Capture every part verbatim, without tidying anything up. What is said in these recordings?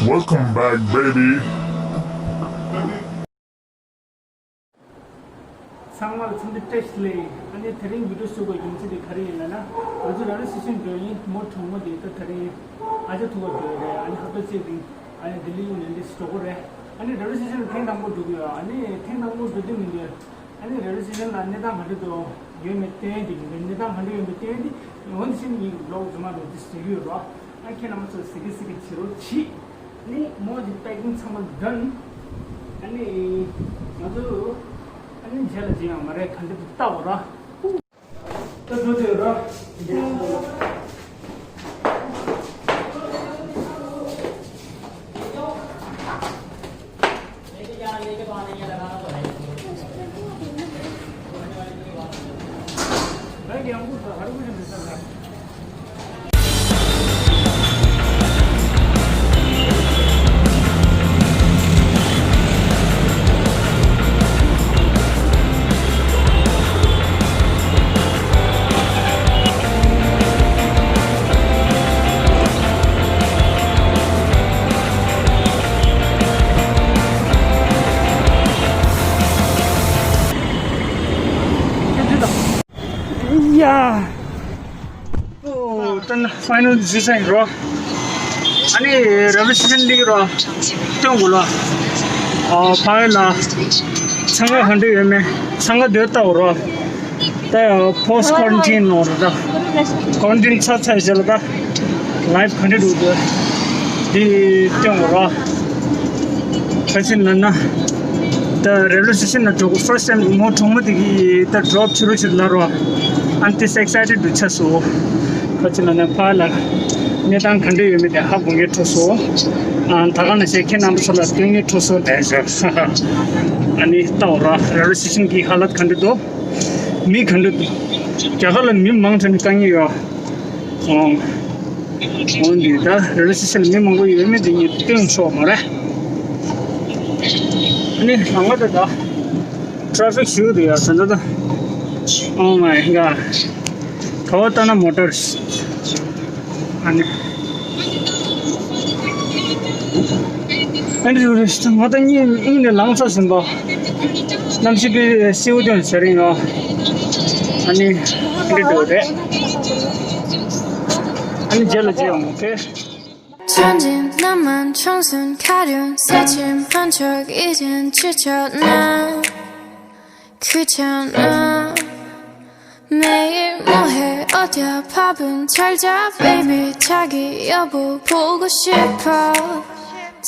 Welcome back, baby. ཚང་མ་ལ་འཚམས་འདྲི་བཀྲ་ཤིས་བདེ་ལེགས། ཨ་ནི་དེ་རིང་བི་ཌིའོ་བཟོ་དགོས་རྒྱུ་མཚན་དེ་ག་རེ་ཡིན་ལབ་ན། ང་ཚོ་རེ་ལི་སི་ཊེ་ཤན་འགྲོ་ཡིན། མོ་གྲོགས་མོ་དེ་ད་དེ་རིང་ཨ་ཅག་ཐུག་ག་འགྲོ་ཡི་རེད། ཨ་ནི་ཧབ་ཏ་གཅིག་རིང་ཨ་ནི་ལྡི་ལི་ཡོང་ནས་འདི་འགྲོ་གི་རེད། ཨ་ནི་རེ་ལི་སི་ཊེ་ཤན་ཐེངས་དང་པོ་འགྲོ་གི་ཡོད། ཨ་ནི་ཐེངས་དང་པོ་འགྲོ་དུས་མི་འདུག་ཨ་ནི་རེ་ལི་སི་ཊེ་ཤན་ལ་གནས་སྟངས་ག་འདྲ་འདུག་ཡོད་མེད་སྟོན་ཡ་དེ་ཡིན། གནས་སྟངས་ག་འདྲ་ཡོད་མེད་སྟོན་ཡ་དེ་འོན་ཏེ་ཕྱིན་ངེད་ཀྱི་བི་ལོག་རྫུན་མ་འགྲོ་དེ་ཟེར་གི་ཡོད་རོགས། ཨ་ཁྱེད་རྣམ་པ་ཚོ་གཟིགས་གི་གཟིགས་གི་བྱེད་རོགས་གྱིས། ཨ་ནི་མོ་གི་པེ་ཀིང་ཚང་མ་ཌན། ཨ་ནི་ང་ཚོ་ཨ་ནི་རྗེས་ལ་ཅི་ཡང་མ་རེད། ག་འདྲ་འདུག་ལྟ་འོ་ར། ད་འགྲོ་དུས་ར། ཡ། ཨོ། ད་ནི་ཕའི་ནལ་རྗེས་ཚར་རོ། ཨ་ནི་རེ་ལི་སི་ཊེ་ཤན་སླེབས་རོ། སྟོན་དགོས་ལ། ཨ་ཕ་ཡ་ལ། འཚང་ཁ་ག་འདྲ་ཡོད་མེད། འཚང་ཁ་འདོད་ལྟ་འོ་རོ། ད་པོ་སི་ཊི་ཀོ་རན་ཊིན་ནོར་ད། ཀོ་རན་ཊིན་ཚར་ཚར་བྱས་ལ་ད། ལའིབ་ག་འདྲ་འདུག་ད། འདི་སྟོན་དགོས་རོ། ག་ཅི་ན་ན། ད་རེ་ལི་སི་ཊེ་ཤན་ལ་འགྲོ་གི་ཕར་སི་ཊེམ་མོ་གྲོགས་མོ་དེ་གིས་ད་ཌོབ་བྱེད་རོགས་བྱེད་ལབ་རོགས། ཨ་ནི་དེ་སེག་སའི་ཊེཌ་འདུག་ཆགས་སོང་། ག་ཅི་ལབ་ན་ཕ་ལ་གནས་སྟངས་ག་འདྲ་ཡོད་མེད་དེ་ཧ་གོ་མཁན་འཕྲོད་སོང་། ཨ་ད་ག་ནང་བཞིན་ཁྱེད་རྣམ་པ་ཚོ་ལ་སྟོན་མཁན་འཕྲོད་སོང་ལབ་ཞོག་ཨ་ནི་ལྟ་འོ་ར། རེ་ལི་སི་ཊེ་ཤན་གྱི་ཧ་ལ་ཏི་ག་འདྲ་འདུག་མི་ག་འདྲ་འདུག་རྒྱ་གར་ལ་མི་མང་དྲགས་ནས་དཀའ་ངལ་ཡོད། ཨོ། འོན་ཏེ་ད་རེ་ལི་སི་ཊེ་ཤན་ལ་མི་མང་པོ་ཡོད་མེད་དེ་ངས་སྟོན་ཆོག་མ་རེད། ཨ་ནི་ལམ་ཁ་དེ་ད་ཊེ་ཕིག་ཞེ་པོ་འདུག་ཡ། ད་ད་ད། Oh my god. ག་པར་ལྟ་ན་མོ་ཊར། ཨ་ནི། ཨ་ནི་རེད། ང་ད་གཉིད་གཉིད་ནས་ལངས་ཚར་ཟིན་པ། གནམ་གཤིས་དཔེ་བསིལ་པོ་དོན་བྱེད་རིང་ཡོད། ཨ་ནི་འདི་འདྲ་རེད། ཨ་ནི་རྗེས་ལ་མཇལ་ཡོང་། ཨོ་ཁེ། 천진 나만 청순 가련 새침한 척 이젠 지쳤나 귀찮아 매일 뭐해 어디야 밥은 잘자 baby 자기 여보 보고 싶어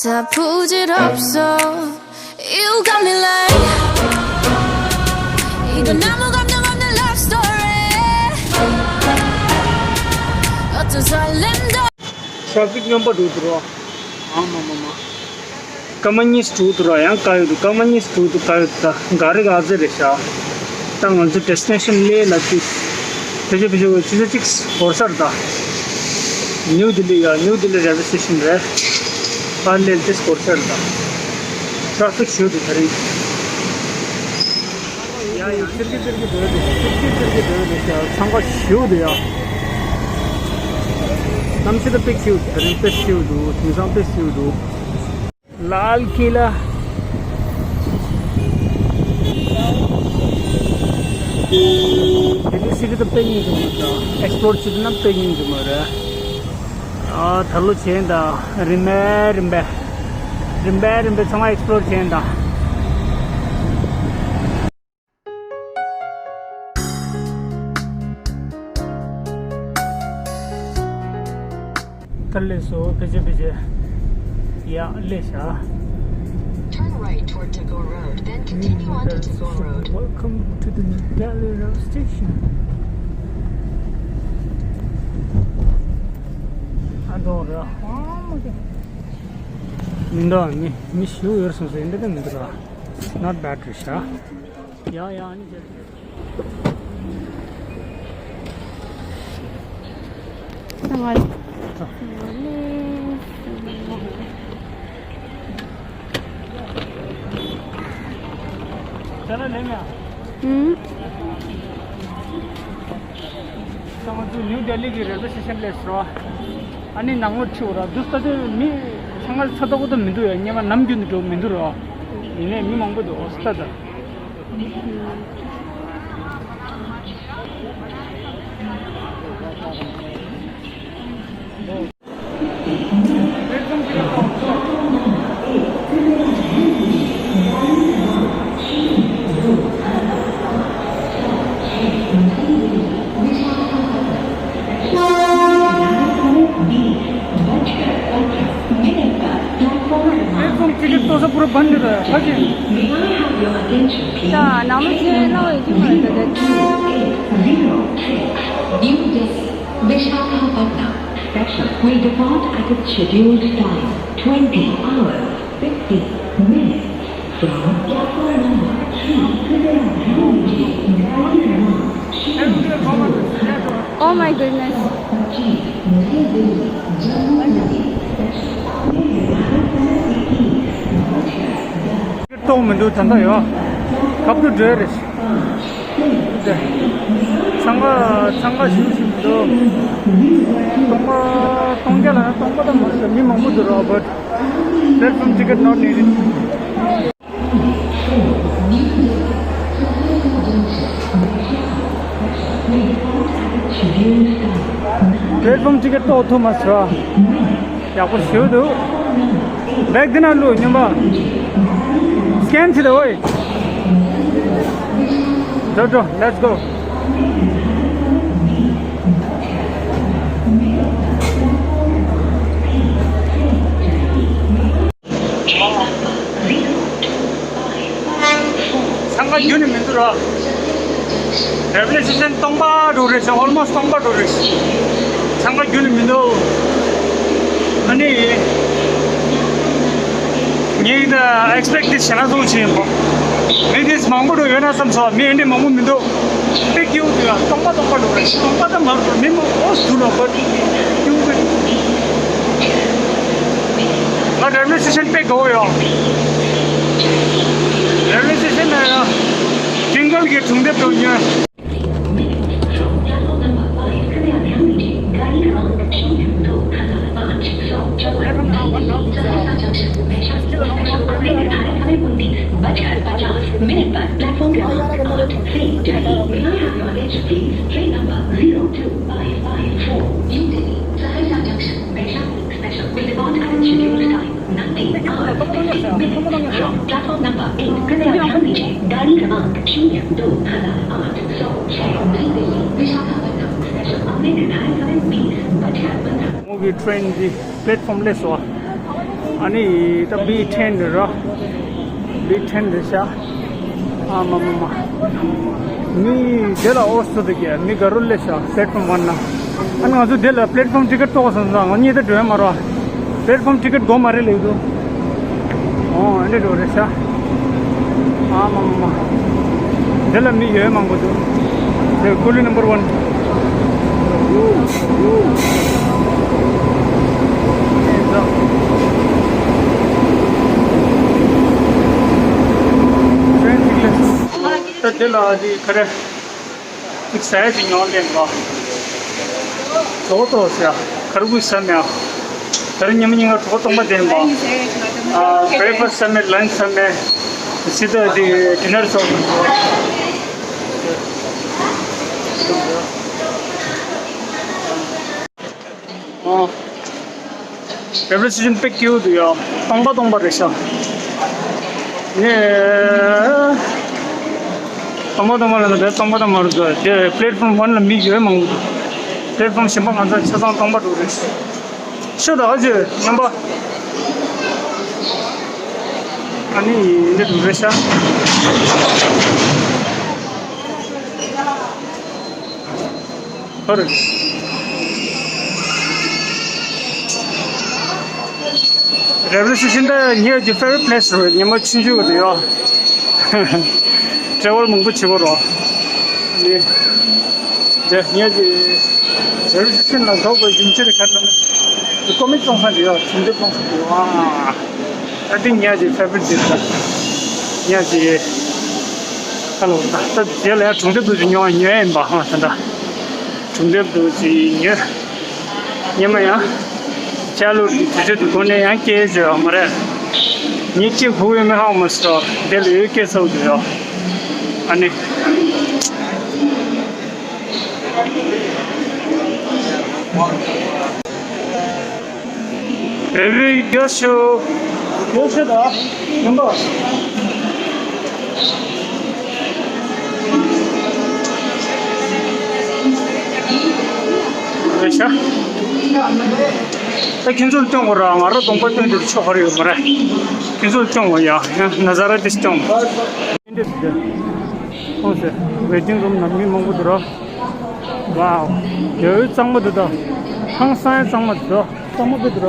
다 부질없어 You got me like 이건 아무 감정 없는 love story 어떤 설렘도 ཊེ་ཕིག་སྨྱོན་པ་འགྲོ་འདུག་རོ། ཨ་མ་མ་མ། སྐར་མ་གཉིས་དྲུག་འདུག་ར། ཡང་དཀའ་ཡོད་འདུག་སྐར་མ་གཉིས་དྲུག་འདུག་དཀའ་ཡོད་འདུག་ད་འགའ་རེ་ག་ཚོད་རེད་ཤག་ད་ང་ཚོ་ཌེ་སི་ཊི་ནེ་ཤན་སླེབས་ལ་ཅིག་ཕལ་ཆེར་ཕལ་ཆེར་ཆུ་ཚོད་གཅིག་འགོར་ས་རེད་ད། ནིའུ་ལྡི་ལི་ཡ། ནིའུ་ལྡི་ལི་རེལ་ཝེ་སི་ཊེ་ཤན་རེད། ཕར་སླེབས་ཏེ་འགོར་ས་རེད་ད། ཊེ་ཕིག་ཞེ་པོ་འདུག་དེ་རིང་། ཡ་ཡ། ཙིར་གི་ཙིར་གི་འགྲོ་འདུག་ཙིར་གི་ཙིར་གི་འགྲོ་འདུག་ཤག་འཚང་ཁ་ཞེ་པོ་འདུག་ཡ། གནམ་གཤིས་ད་དཔེ་སྐྱིད་པོ་འདུག་དེ་རིང་དཔེ་སྐྱིད་པོ་འདུག་དེང་སང་དཔེ་སྐྱིད་པོ་འདུག་ལཱལ་ཀི་ལ། ལྡི་ལི་སི་ཊི་ད་དཔེ་སྙིང་རྗེ་མོ་རེད། ཨེག་སི་པི་ལོར་བྱེད་དུས་ན་དཔེ་སྙིང་རྗེ་མོ་རེད། ཨ་ད་ལོ་བྱས་ད་རིམ་པས་རིམ་པས། རིམ་པས་རིམ་པས་ཚང་མ་ཨེག་སི་པི་ལོར་བྱས་ད། ད་སླེབས་སོང་། ཕལ་ཆེར་ཕལ་ཆེར། ཡ། སླེབས་ཤག Turn right toward Tagore Road, then continue onto Tagore Road. Welcome to the New Delhi rail station. ཨ་འདོ་ར། ཨ་མ་གི། མི་འདུག་མི་མི་ཞིག་ཡོད་སོང་ཟེར་འདི་ད་མི་འདུག་ར། Not bad རེད་ཤག་ཡ་ཡ། ཨ་ནི་བྱས། སང་ང་ལ། ད་ལ་ལེ་མ། ཨུམ། ད་ང་ཚོ་ནིའུ་ལྡི་ལི་གི་རེལ་ཝེ་སི་ཊེ་ཤན་སླེབས་སོང་། ཨ་ནི་ནང་ལོགས་ཁྲིད་འོ་ར། འདུག་ད་དུ་མི་ཆ་ ང་ཚ་ཏོག་ཏོ་མི་འདུག་ཡ། སྔོན་མ་ནམ་རྒྱུན་དུ་འགྲོ་མི་འདུག་རོ། ཡིན་ནའི་མི་མང་པོ་འདུག་ཨོ་སི་ཏ་ད། platform ticket तो सब पूरा बंद रहता है। 자, 남은 제 나와 있지 말자. New Delhi, Visakhapatnam station will depart at its scheduled time, twenty hours, fifty minutes, from platform number three. Oh my goodness. གཏོང་མི་འདུག་ད་ལྟ་ཡོད། ཁབ་ཏུ་འདྲེ་རེད། འཚང་ཁ་འཚང་ཁ་ཞུ་བཞིན་འདུག་སྟོང་པ་སྟོང་བརྒྱ་ལ་ན་སྟོང་པ་དང་མ་ཟད་མི་མང་པོ་འདུག་རོ། But platform ticket not needed. Platform ticket ཐོག་ཐུག་མ་སོང་། ཡག་པོ་ཞུ་འདུག་བེག་འདི་ན་བླུགས་སྨྱོན་པ། སི་ཀེན་བྱེད་དང་ཨོའི། འགྲོ་འགྲོ། Let's go. འཚང་ཁ་རྒྱུན་ནས་མི་འདུག་ར། རེ་ཝོ་ལུ་ཤན་སྟོང་པ་འགྲོ་རེད་ཤག་ཨོལ་མོ་སི་སྟོང་པ་འགྲོ་རེད། འཚང་ཁ་རྒྱུན་ནས་མི་འདུག་ཨ་ནི། ངས་ད་ཨེག་སི་པེག་ཊི་བྱས་ན་བཟོ་བྱས་ཡིན་པ། མི་དེ་མང་པོ་འགྲོ་ཡོད་ན་བསམ་སོང་། མི་ཨེ་འདྲས་མང་པོ་མི་འདུག་དཔེ་སྐྱིད་པོ་འདུག་ཡ། སྟོང་པ་སྟོང་པ་འགྲོ་རེད། སྟོང་པ་ད་མ་འགྲོ། མི་མང་པོ་འདུག་ལ་བར་སྐྱིད་པོ་འདུག་ང་རེ་ཝོ་ལུ་ཤན་དཔེ་དགའ་བོ་ཡོད། རེ་ཝོ་ལུ་ཤན་ན་ཡ། ཀྲིང་ཀལ་གྱི་གྲོང་སྡེ་དུ་ཉོན། बजकर पचास मिनट पर प्लेटफॉर्म क्रमांक आठ से Delhi. May I have your attention, please? Train number zero two five five four, New Delhi, Saharsa Junction, Vaishali Express will depart at scheduled time, nineteen hours fifteen minutes, from platform number eight. कृपया ध्यान दीजिए, गाड़ी क्रमांक शून्य दो हजार आठ सौ छः, नई दिल्ली, विशाखापट्टनम स्पेशल। आपने निर्धारित समय बीस बजकर पन्द्रह। ངོ་གི་ཊེན་འདི་པླེཊ་ཕོམ་སླེབས་སོང་། ཨ་ནི་ད་བི་ཊེན་རེད་ར། བི་ཊེན་རེད་ཤག་ཨ་མ་མ་མ། མི་དེ་ལ་ཨོ་སུ་དེ་གས་མི་ག་རུ་སླེབས་ཤག་པླེཊ་ཕོམ་ཝན་ན། ཨ་ནི་ང་ཚོ་དེ་ལ་པླེཊ་ཕོམ་ཊི་ཀེཊ་ཐོགས་སོང་ཙང་ང་གཉིས་ད་འགྲོ་ཡ་མ་རེད། པླེཊ་ཕོམ་ཊི་ཀེཊ་དགོས་མ་རེད་ལབ་འདུག་ཨོ་ཨ་འདྲ་འགྲོ་རེད་ཤག་ཨ་མ་མ་མ། དེ་ལ་མི་ཡོད་མང་པོ་འདུག་དེ་ཀུ་ལི་ནམ་བར་ཝན། ད་དེ་ལ་ཨ་ནི་ག་རེ། ཅིག་ཟས་ཅིག་ཉོ་ལེན་པ། གྲོགས་ཏོ་ཟེར་ཡ། ཁར་གུ་ཟ་མེད་ཨ། ད་རིང་ཉི་མ་ཉིན་ག་གྲོགས་སྟོང་པ་ལྡན་པ། ཨ། བྷི་རེག་ཕ་སི་ཟ་མེད། ལན་ཆི་ཟ་མེད། ཟི་ད་དེ་ཌི་ནར་ཟ་མེད། ཨོ། རེ་ཝོ་ལུ་ཤན་དཔེ་སྐྱིད་པོ་འདུག་ཡ། སྟོང་པ་སྟོང་པ་རེད་ཤག་ངས། སྟོང་པ་སྟོང་པ་ལ་ད་སྟོང་པ་སྟོང་པ་རེད་འདུག་དེ་པླེཊ་ཕོམ་ཝན་ལ་མི་ཡོད་མང་པོ་འདུག་པླེཊ་ཕོམ་གཞན་པ་ང་ཚོ་ཆ་ཚང་སྟོང་པ་འགྲོ་རེད། ཤོད་ད་ཨ་ཅེ་རྣམ་པ། ཨ་ནི་འདི་འགྲོ་རེད་ཤག་ཧོ་རེད། རེ་ཝོ་ལུ་ཤན་ད་ངའི་ཕེ་ཝ་རིཊ་པླེ་སི་རེད། ཉི་མ་ཆུང་ཆུང་གི་དུ་ཡོད། ཊེ་ཝལ་མང་པོ་བྱེད་དགོས་རོ། ནི། དེ་ངའི་རེ་ཝོ་ལུ་ཤན་ལ་འགྲོ་དགོས་རྒྱུ་མཚན་དེ་ག་རེ་ལབ་ན། ཀོ་མིག་བཙོང་ས་དེ་ཡོད། གྲོང་སྡེ་བཙོང་ས་དེ་ཡོད། ཨ། ད་དེ་ངའི་ཕེ་ཝ་རིཊ་དེ་རེད། ངའི། ཧ་ལོ། ད་ད་དེ་ལ་ཡང་གྲོང་སྡེ་དུ་ཅིག་ཉོ་ཉོ་ཡིན་པ། ཧ་ད་ད། གྲོང་སྡེ་དུ་ཅིག་ཉོ། ཉི་མ་ཡང་ཆ་ ལྟ་ལུགས་ཀྱི་དུས་ཚོད་དུ་གོ་ནས་ཡང་སྐད་བརྗོད་ཡོད་མ་རེད། ཉིད་ཀྱི་ཧུ་ཝེ་མི་ཧའོ་མ་སོ་དེ་ལ་ཡོད་སྐད་ཚོགས་ཀྱི་ཡོད། ཨ་ནི། བེ་བེ་ཡོད་ཤོ། ཡོད་ཤོ་ད། ཡོང་པ། རེད་ཤག་ད་ཁྱེད་ཚོར་སྟོན་དགོས་ར། ང་རང་གདོང་པ་སྟོན་དུས་ཆོག་ག་རེ་ཡོད་མ་རེད། ཁྱེད་ཚོར་སྟོན་དགོས་ཡ། ཡ་ན་ཛ་ར་དེ་སྟོན། ཁོང་ཚོས་ཝེ་ཊིང་རུམ་ནང་མི་མང་པོ་འདུག་ར། ཝའོ། ཡོད་གཙང་མ་འདུག་ད། ཧང་སང་ཡ་གཙང་མ་འདུག་ད། གཙང་མ་འདུག་ར།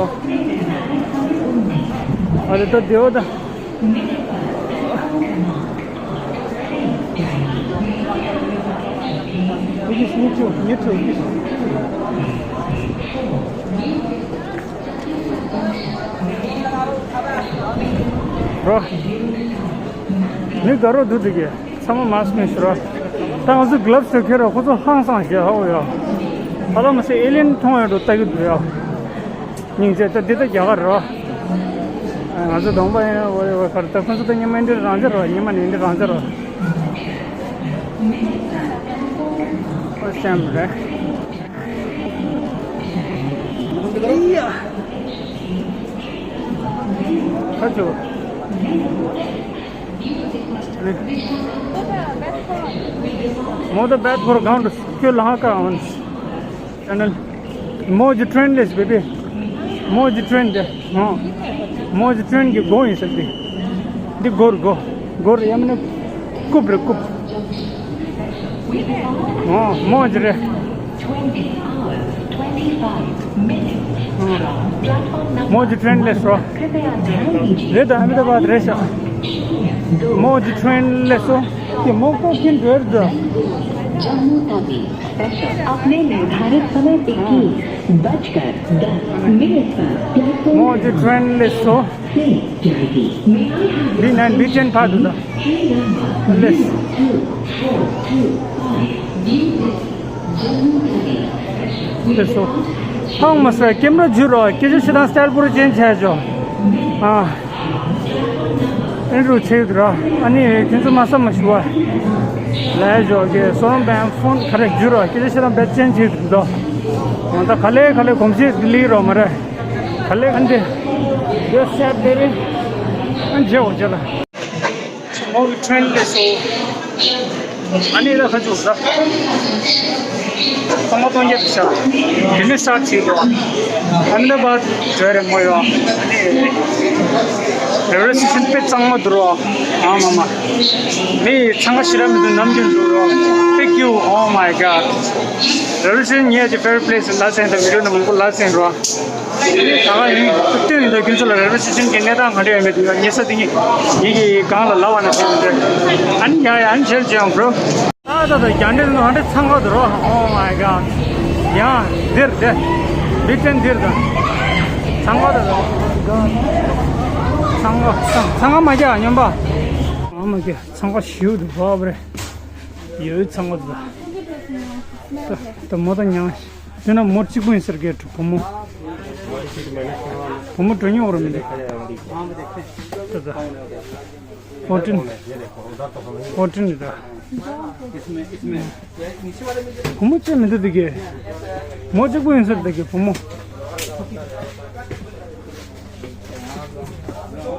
ཨ་རེ་ད་དེའོ་ད། It is me too, me too, me too. རོ། མི་དགའ་རོགས་འདུག་འདི་གས། ཚང་མ་མཱ་སི་ཀི་མེད་ཤི་རོ། ད་ང་ཚོ་གྷི་ལབ་སི་དེ་ཁྱེར་རོ། ཁོ་ཚོ་ཧང་སང་ཞེ་ཧ་གོ་ཡོད། ད་ལྟ་མ་ཟད་ཨེ་ལི་ཡན་མཐོང་ཡོད་འགྲོ་ལྟ་གི་འདུག་ཡ། སྙིང་རྗེ། ད་འདི་ད་རྒྱ་གར་རོ། ང་ཚོ་གདོང་པ་ཡིན་ན་ཝེ་ཝེ་གར། ད་ཁོ་ཚོ་ད་ཉི་མ་འདི་རང་འཇགས་རོ། ཉི་མ་ནི་འདི་རང་འཇགས་རོ། ཨོ་སེམས་རེད། ཡ། ཁ་ཆུ། མོ་ད་བེད་ཁོར་གང་དུ་ཁྱོད་ལ་ཧ་ཀ་ཨོན། ཨ་ནི། མོ་ཇི་ཊེན་ལེས་བེ་བེ། མོ་ཇི་ཊེན་དེ། ཧོ། མོ་ཇི་ཊེན་གྱི་སྒོ་ཡིན་ཟེར་ཏེ། འདི་སྒོར་སྒོ། སྒོར་ཡ་མིན་ན། རྐུབ་རེད་རྐུབ། ཧོ། མོ་ཇི་རེད། མོ་ཇི་ཊེན་ལེས་རོ། རེད་ད། ཨ་མེ་ད་བཱད་རེད་ཤག་མོ་ཇི་ཊེན་ལེས་སོ། དེ་མོ་ཀོ་ཁིན་འགྲོ་རེད་ད། जम्मू तवी स्पेशल अपने निर्धारित समय इक्कीस बजकर दस मिनट पर प्लेटफॉर्म མོ་ཇི་ཊེན་ལེས་སོ། से जाएगी। འདི་ནས་འདི་ཅན་ཕར་འདུག་ད། ལེས། ལེས་སོ། ཧང་མ་ས་ཀེམ་ར་བརྒྱུད་རོགས། སྐད་ཆ་བཤད་སྟངས་སི་ཊལ་པོ་ར་ཅེན་ཇི་བྱས་ཆོག་ཨ། ཨེན་རུ་ཆེ་ཡོད་ར། ཨ་ནི་ཁྱེད་ཚོ་མ་ས་མ་ཞུ་བ། ལས་ཞོག་གི་སོ་རམ་བན་ཕོན་ག་རེ་བརྒྱུད་རོགས། སྐད་ཆ་བཤད་སྟངས་བེད་ཅེན་ཇི་ཡོད་འདུག་ད་ག་ལེ་ག་ལེ་གོམས་གཤིས་ལི་རོགས་མ་རེད། ག་ལེ་ཨ་འདི། འདི་སེབ་དེ་རེད། ཨ་འཇེ་འོ་ཇེ་ལ། མོ་གི་ཊེན་ལེས་སོ། ཨ་ནི་ལ་ཁ་ཆུ་ས། ཚང་མ་གཏོང་རྒྱབ་བྱ། དེ་ནས་སྟཱར་ཊི་བྱེད་དོ། ཨ་ནི་ལ་བ་བྲོས་རེ་མོ་ཡོ། ཨ་ནི། རེ་ཝེ་ལི་སི་ཊེ་ཤན་དཔེ་གཙང་མ་འདུག་རོ། ཨ་མ་མ། མི་འཚང་ཁ་ཤི་ར་མི་འདུག་ནམ་རྒྱུན་འདུག་རོ། Thank you, oh my god. རེ་ཝེ་ལི་སི་ཊེ་ཤན་ངའི་ཕེ་ཝ་རི་ཊི་པི་ལེ་སི་ལ་སེང་། ད་བི་ཌི་ཡོ་ནང་མང་པོ་ལ་སེང་རོ། ད་ག་ཡིན་ད་ལྟོས་ཡིན་ད་ཁྱོད་ཚོ་ལ་རེ་ཝེ་སི་ཊེ་ཤན་གྱི་གནས་སྟངས་ག་འདྲ་ཡོད་མེད་དེ་ཉེ་ས་དེ་ཉིད་ཉིད་ཀྱི་གང་ལ་ལབ་པ་ན་དེ་འདྲ། ཨ་ནི་ཡ་ཡ་ཨ་ནི་ཤེར་བྱེད་ཡོང་བྲོ། ཨ་ད་ད་རྒྱ་འདྲེ་ནང་འདྲེ་ཚང་ག་དུ་རོ། Oh my god. ཡ་འདིར་དེ་འདི་ཅན་འདིར་ད་ཚང་ག་དུ་རོ། ཚང་ག་ཚང་ག་མ་རྒྱ་སྨྱོན་པ། ཨ་མ་རྒྱ་ཚང་ག་ཞིའུ་དུ་བབ་རེད། ཡོད་ཚང་ག་དུ་ད། ད་མོ་ད་ཉང་། དེ་ན་མོ་གཅིག་པུ་ཡིན་ཟེར་གི་བུ་མོ། བུ་མོ་འགྲོ་མྱོང་རུ་མི་འདུག་ད་ད། ཧོ་ཊིན། ཧོ་ཊིན་ད། བུ་མོ་བཅས་མི་འདུག་འདི་གས། མོ་གཅིག་པུ་ཡིན་ཟེར་འདི་གས་བུ་མོ།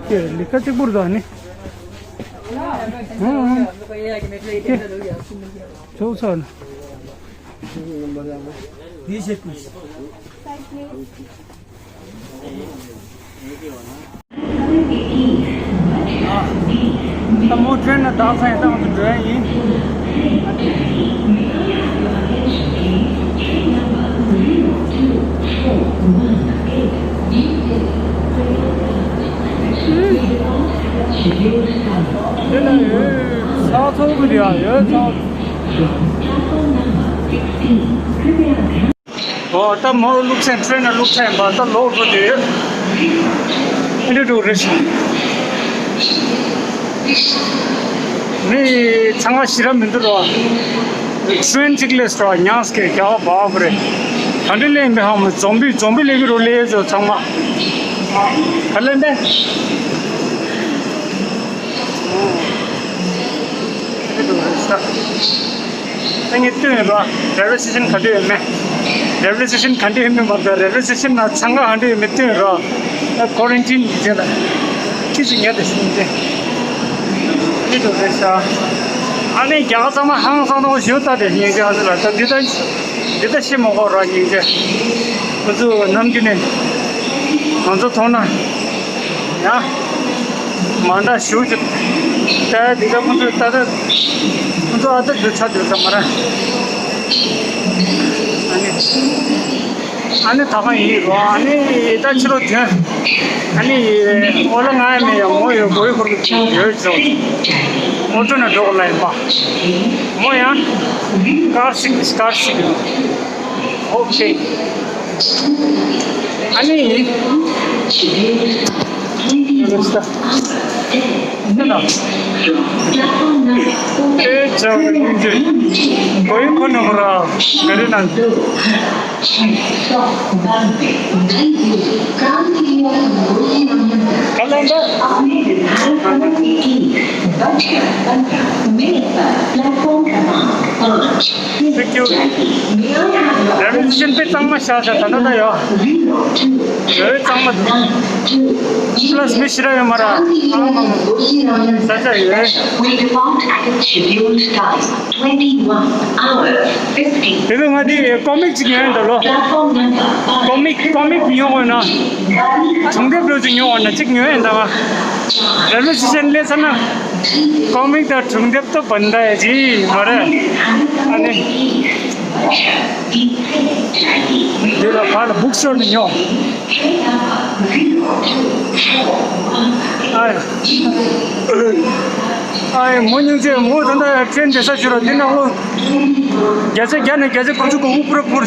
ཀྱེ་ལི་ཁ་གཅིག་པུར་ད་ནི། ཧུང་ཧུང་། ཀྱེ། ཚོགས་ཚོགས་ན། ད་མོ་ཊེན་ནང་བསྡད་ཚར་ཡིན། ད་ང་ཚོ་འགྲོ་ཡ་ཡིན། དེ་ལ་ཡོད་ཚ་ཚོགས་ཀྱི་རེད་ཡ། ཡོད་ཚ། ཨོ་ད་མོ་བླུགས་ཚར། ཊེན་ནང་བླུགས་ཚར་ཡིན་པ། ད་ལོག་འགྲོ་དུས་ཨེ་འདྲ་འགྲོ་རེད། མི་ཚང་མ་ཤི་ར་མི་འདུག་རོ། ཊེན་གཅིག་ལས་རོ་ཉངས་ཀྱི་རྒྱ་བ་བབ་རེད། ག་འདྲ་ལེན་པའི་ཧ་མ་འཛོམ་པི་འཛོམ་པི་ལེན་གི་རོ་ལེ་ཟོ་ཚང་མ། ག་ལེན་པས། ཨ་ངས་སྟོན་རོགས། རེལ་ཝེ་སི་ཊེ་ཤན་ག་འདྲ་ཡོད་མེད། རེལ་ཝེ་སི་ཊེ་ཤན་ག་འདྲ་ཡོད་མེད་མ་གཏོགས་རེལ་ཝེ་སི་ཊེ་ཤན་ནང་ཚང་ཁ་ག་འདྲ་ཡོད་མེད་སྟོན་རོགས། ཨ་ཀོ་རན་ཊིན་ཡིན་ཚེ་ལ། ཁྱི་ཚོ་ཉལ་དེ་སྲིད་ཚེ། ཨ་ནི་དུ་རེད་ཤག་ཨ་ནི་རྒྱ་གར་ཚང་མ་ཧང་སང་ནོ་ཞུ་ལྟ་དེ་སྙིང་རྗེ། ཨ་ཚོ་ལ་ད་འདི་ལྟ་འདི་ལྟ་ཤི་མ་གོ་ར་སྙིང་རྗེ། ཁོ་ཚོ་ནམ་རྒྱུན་ནས་ང་ཚོ་མཐོང་ན་ཡ། མ་འདྲ་ཞུ་ཅིག་ད་འདི་ལྟ་ཁོ་ཚོས་ད་ལྟ་ཁོ་ཚོ་ཨ་ད་འདི་ཚ་འདི་ལྟ་མ་ར། ཨ་ནི་ཨ་ནི་ད་ག་ཡིན་རོ། ཨ་ནི་ད་ཕྱི་ལོགས་དོན། ཨ་ནི་ཨོ་ལ་ང་ཡ་མེད་ཡ་མོ་ཡོད་གོ་ཡི་ཁོར་གི་ཡོད་ཅོ། ཨོ་ཏོ་ན་འགྲོ་གི་ལ་ཡིན་པ། མོ་ཡ། ཀར་ཞིག་ཀར་ཞིག་ཡོད། ཨོ་ཁེ། ཨ་ནི། ཡོད་ས། ཨེ་ན། ཨེ་ཅག་ཡིན་གྱི། གོ་ཡི་ཁོ་ན་གོ་ར། ག་རེ་ན། ག་ལ་འདྲ། Thank you. རེ་བཞིན་པའི་གཙང་མ་བཞག་བཞག་ད་ལྟ་ད་ཡོད། རེ་བའི་གཙང་མ་འདུག Plus མི་ཞེ་དྲག་ཡོད་མ་རེད། ཨ་མ་མ། ས་ཆ་ཡོད། We depart at the scheduled time, twenty-one hours, fifty. དེ་ཚོ་ང་དེ་ཀོ་མིག་ཅིག་ཉོས་འདུག་ལོ། Platform number five. ཀོ་མིག་ཀོ་མིག་ཉོ་དགོས་ན། གྲུང་དེབ་འདྲ་ཅིག་ཉོ་དགོས་ན་ཅིག་ཉོས་ཡིན་ད་ང་། རེ་ལོ་ཅི་ཅན་སླེབས་ཚར་ན། ཀོ་མིག་དང་གྲུང་དེབ་ཏོ་བན་ད་ཡ་ཅི་མ་རེད། ཨ་ནི། འདི་ལ་ཕར་ལ་book store ནས་ཉོ། ཨ་ཡ། ཨ་ཡ་མོ་སྙིང་རྗེ། མོ་ད་ལྟ་ཡ་ཊེན་བསྡད་ས་བཞུར་ར་འདི་ན་ཨོ། བརྒྱ་ཆ་བརྒྱ་ནས་བརྒྱ་ཆ་དགུ་བཅུ་གོ་དགུ་པུ་ར་པུར།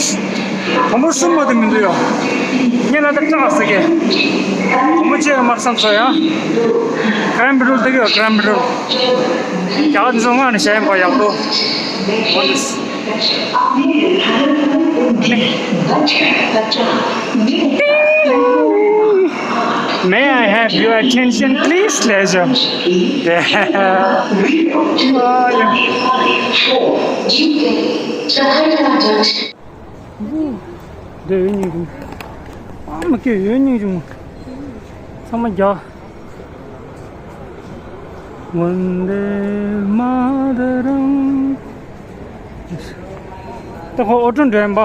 བུ་མོ་གསུམ་མ་གཏོགས་མི་འདུག་ཡོ། ངས་ལ་ད་སྐྲག་ཟེར་གི། བུ་མོ་གཅིག་མར་སང་སོ་ཡ། ཀྲམ་བི་རུལ་དེ་གི་ཀྲམ་བི་རུལ། རྒྱ་གར་འཛོམས་ངང་ནས་བྱས་ཡིན་པ་ཡག་པོ། May I have your attention, please, ལབ་བྱུང་། འདི་འོད་སྙིང་རྗེ་མོ། ཨ་མ་ཀེ་འོད་སྙིང་རྗེ་མོ། ཚང་མ་རྒྱག Vande Mataram. ད་ཁོ་ཨོ་ཊོ་འགྲོ་ཡིན་པ།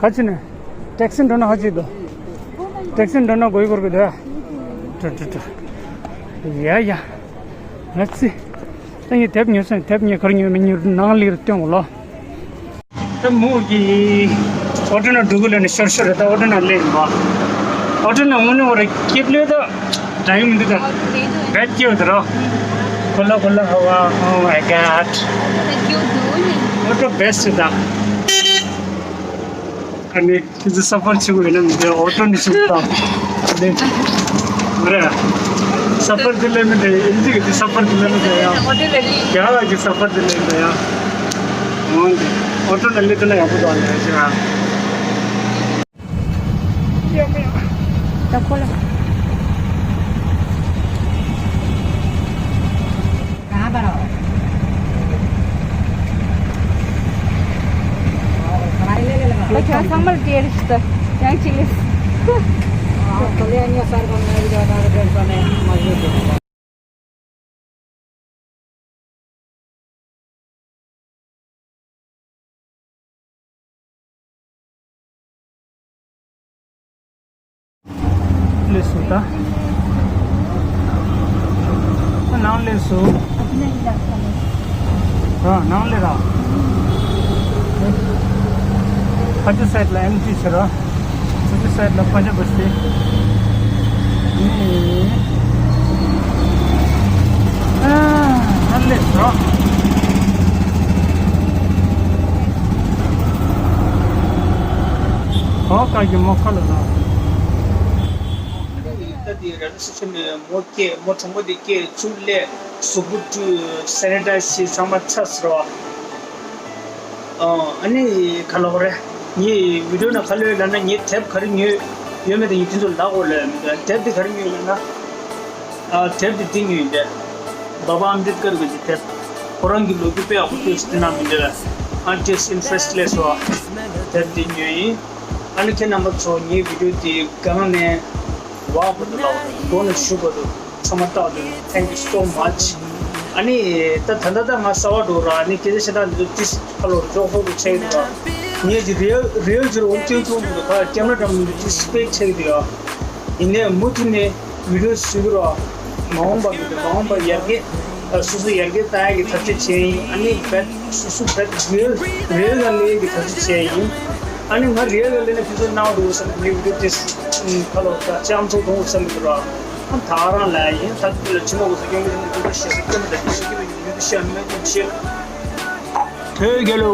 ག་ཅི་ནས། ཊེག་སི་འགྲོ་ན་ཧ་ཅི་དོ། ཊེག་སི་འགྲོ་ན་གོ་ཡི་གོར་གི་དོ། ཏྲ་ཏྲ་ཏྲ། ཡ་ཡ། ང་ཚི། ད་ངས་དེབ་ཉོས་སོང་། དེབ་ཉོས་གར་ཉོས་མི་ཉོས་ནང་ལིར་སྟོན་གོ་ལོ། ད་མོ་གི་ཨོ་ཊོ་ན་འགྲོ་གི་ལ་ནི་ཤོར་ཤོར་རེད། ད་ཨོ་ཊོ་ན་ལེན་པ། ཨོ་ཊོ་ན་དངོས་གནས་བར་སྐྱིད་ལོས་ད་འདྲ་ཡོང་མི་འདུག་ད་བེད་སྐྱིད་འོ་ད་རོ། ཁོ་ལ་ཁོ་ལ་ཧ་བ། Oh my God. Thank you, dude. ཨོ་ཊོ་བེ་སི་ཊི་ད། ཨ་ནི། ཁྱེད་ཚོ་ས་ཕར་ཆུ་བོ་ཡིན་ན་མི་འདྲ་ཨོ་ཊོ་ནི་ཆུ་བོ་དང་། ལེན། མ་རེད། ས་ཕར་དེ་ལེན་མི་འདྲ་ཨིན་ཇི་གི་དེ་ས་ཕར་དེ་ལེན་མི་འདྲ་ཡང་། རྒྱ་གར་གི་ས་ཕར་དེ་ལེན་འདྲ་ཡང་། འོན་ཏེ་ཨོ་ཊོ་ནི་ལེན་ན་ཡག་པོ་འདུག་ཨ་ནི་ཞེ་ན། ད་ཁོ་ལ། ཁྱེད་ཚང་མར་བྲེལ་ཞིག་ཡང་གཅིག་ལས། སླེབས་སོང་ད། ནང་སླེབས་སོང་། ར་ནང་སླེབས་ར། ཕ་ཆུ་སའིཌ་ལ་ཨེམ་ཊི་བྱེད་ར། ཕ་ཆུ་སའིཌ་ལ་ཕ་ཆུ་བུ་སྟེ། ཨ་ནི། ཨ་སླེབས་ར། ཧོ་ཀ་གི་མོ་ཁ་ལ་ལ། ད་དེ་ར་ལ་སི་སི་ནས་མོ་སྐྱེས། མོ་གྲོགས་མོ་དེ་སྐྱེས་ཚུར་སླེབས། གཟུགས་པོ་བཀྲུས། སེ་ནི་ཊའི་ཛི་བྱས། ཚང་མ་ཚར་ཟེར་བ། ཨ་ནི་ག་ལབ་དགོས་རེད། ངའི་བི་ཌིའོ་ནང་ཁ་ལོས་ལབ་ན་ངས་དེབ་ག་རེ་ཉོས་ཡོད་མེད་དེ་ངས་དེ་ཚོ་ལབ་དགོས་ལབ་ཡོད་མི་འདུག་དེབ་དེ་ག་རེ་ཉོས་ཡོད་ན། ཨ། དེབ་དེ་འདི་ཉོས་ཡིན་པས། བྷ་བྷ་ཨམ་བེད་ཀར་གྱི་དེབ། ཁོ་རང་གི་ལོ་རྒྱུས་དཔེ་ཡག་པོ་བཀོད་ཤག་དེ་ནང་མི་འདུག་ལ། Artist in Restless བ། དེབ་དེ་ཉོས་ཡིན། ཨ་ནི་ཁྱེད་རྣམ་པ་ཚོ་ངའི་བི་ཌིའོ་དེ་སྒང་ནས། Wow, but love, bonus sugar, ཚང་མ་བལྟ་འདུག Thank you so much. ཨ་ནི་ད་ད་ད་ད་ང་གསར་པ་འགྲོ་ར། ཨ་ནི་སྐད་ཆ་བཤད་སྟངས་འདི་ཚོ་ཏིས་ཁ་ལོ་རོ་ཅོག་ཧོ་རུ་ཆགས་འདུག་ར། ངས་ཀྱི་རི་ཨལ་རི་ཨལ་ཅིག་ར་འོ་ཅོག་ཧོ་མི་འདུག་ཁ་ཀེམ་ར་འདྲ་མི་འདུག་ཏིས་སྤེག་ཆགས་འདུག་ཡ། ཡིན་ནའི་མུ་མཐུད་ནས་བི་ཌིའོ་བཟོ་གི་ར། མ་འོངས་པ་མི་འདུག་མ་འོངས་པ་ཡར་རྒྱས། སོ་སོ་ཡར་རྒྱས་བཏང་ཡག་གི་ཐབས་ཤེས་བྱས་ཡིན། ཨ་ནི་བེད་སོ་སོ་བེད་རི་ཨལ་རི་ཨལ་ལ་ལས་ཀྱི་ཐབས་ཤེས་བྱས་ཡིན། ཨ་ནི་ང་རི་ཨལ་ལ་ལས་ནས་ཕུན་སུམ་གནང་འགྲོ་བསམ་ནས་ངའི་བི་ཌིའོ་ཏིས་ཁ་ལོ་ད་ལྕམ་ཚོགས་གཏོང་བསམ་གི་འདུག་ར། ཨ་ད་རང་ལ་ཡིན་ད་དུ་ལ་ཕྱི་མ་གོ་ས་སྐྱོང་གི་ཡིན་འདུག་ཤེས་ས་སྐྱོང་གི་ཡིན་འདུག་ཤེས་མེད་འདུག་ཤེས། ཐོས་རྒྱལ་ལོ།